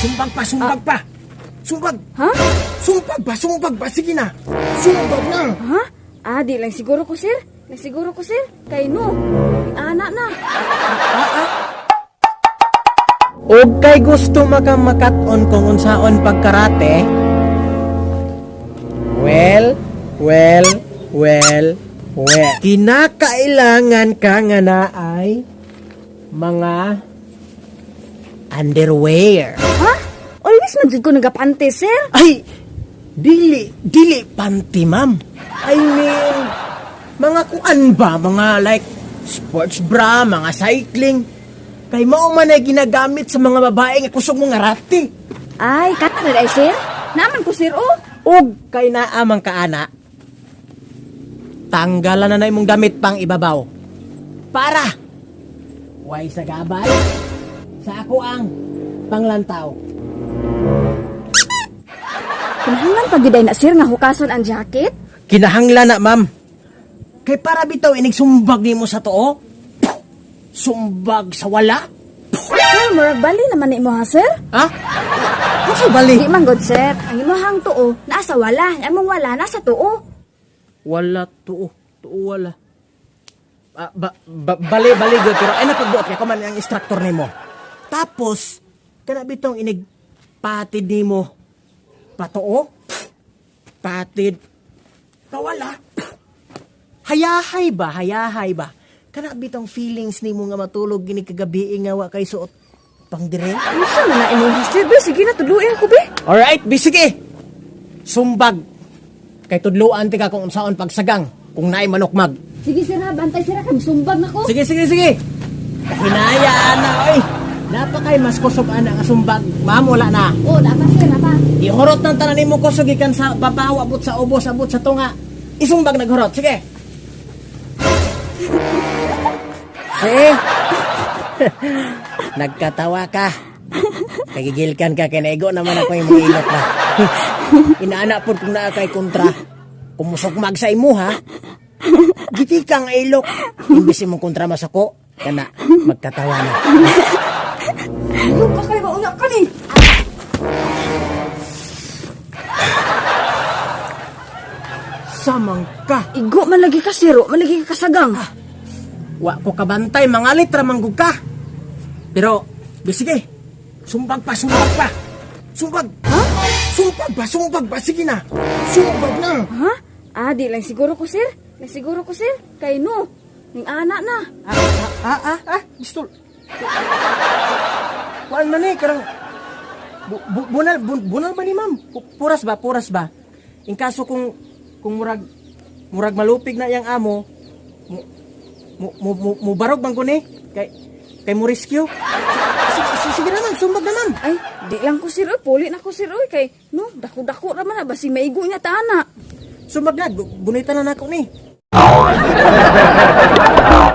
Sumbag pa, sumbag pa. Sumbag. Ha? Sumbag ba, sumbag ba? Sige na. Sumbag na. Ha? Ah, di lang siguro ko, sir. Lang siguro ko, sir. Kay no, ana na. Og kay gusto makamakat-on kung unsaon pagkarate, well, well, well, well. Kinakailangan ka nga na ay mga underwear. Ha? Always man jud ko nagapante, sir. Ay, dili, dili panty, ma'am. I mean, mga kuan ba, mga like sports bra, mga cycling. Kay mao man ay ginagamit sa mga babae nga kusog mo nga rati. Ay, kata na day, sir. Naman ko, sir, oh. Ug kay naa man kaana, tanggalan na na imong damit pang ibabaw. Para way sa gabay sa ako ang panglantaw. Kinahanglan pa gyud ay na, sir, nga hukason ang jacket. Kinahanglan na, ma'am. Kay para bitaw inig sumbag nimo sa tuo. Sumbag sa wala. Sir, murag bali naman ni mo ha, sir. Ha? Ano bali? Di man god, sir. Ang imuhang tuo, nasa wala. Ang imong wala, nasa tuo. Wala tuo. Tuo wala. Ah, ba, ba, bali, bali gyud pero ay napagbuot kay man ang instructor nimo. Tapos kana bitong inig patid nimo patuo. Patid pawala. Hayahay ba? Hayahay ba? Kana bitong feelings nimo nga matulog gini kagabi nga wa kay suot pangdire. Unsa man na imong sir, be? Sige na, tudloy ako, be. Alright, bisige. Sumbag. Kay tudloan ti ka kung unsaon pagsagang kung naay manukmag. Sige, sir, ha. Bantay, sir, ha. Kay sumbag na ko. Sige, sige, sige. Hinaya na, oy. Napakay mas kusog ana nga sumbag. Ma'am, wala na. Oh, dapat, sir, dapat. Ihurot ng tanan nimo kusog gikan sa babaw abot sa ubos abot sa tunga. Isumbag naghurot. Sige. Sige. Nagkatawa ka. Kagigilkan ka kay naigo naman ako yung mga ilok na. Inaana po kung naa kay kontra. Kumusog mag sa imo ha. Giti kang ilok. Imbis imong kontra masako, kana magkatawa na. Ayun ka kayo, mauna ka ni. Samang ka. Igo man lagi ka, sir. Man lagi ka kasagang. Wa ko kabantay, mga litra manggug ka. Pero, di sige. Sumbag pa, sumbag pa. Sumbag. Ha? Sumbag ba, sumbag ba? Sige na. Sumbag na. Ha? Ah, di lang siguro ko, sir. Lang siguro ko, sir. Kay no, ning ana na. Ah, ah, ah, ah, gusto. Kuan man eh, karang bunal, bunal ba ni ma'am? Puras ba, puras ba? In kaso kung murag, murag malupig na yang amo, mo, mo, mo, mo, mo barog bang ko ni? Kay, kay mo rescue? Sige, sige na ma'am, sumbag na ma'am. Ay, di lang ko, sir. Oy, puli na ko, sir. Oy, kay no, dako-dako ra man na. Basig maigo niya ta, ana. Sumbag na, gunitan na nako ni.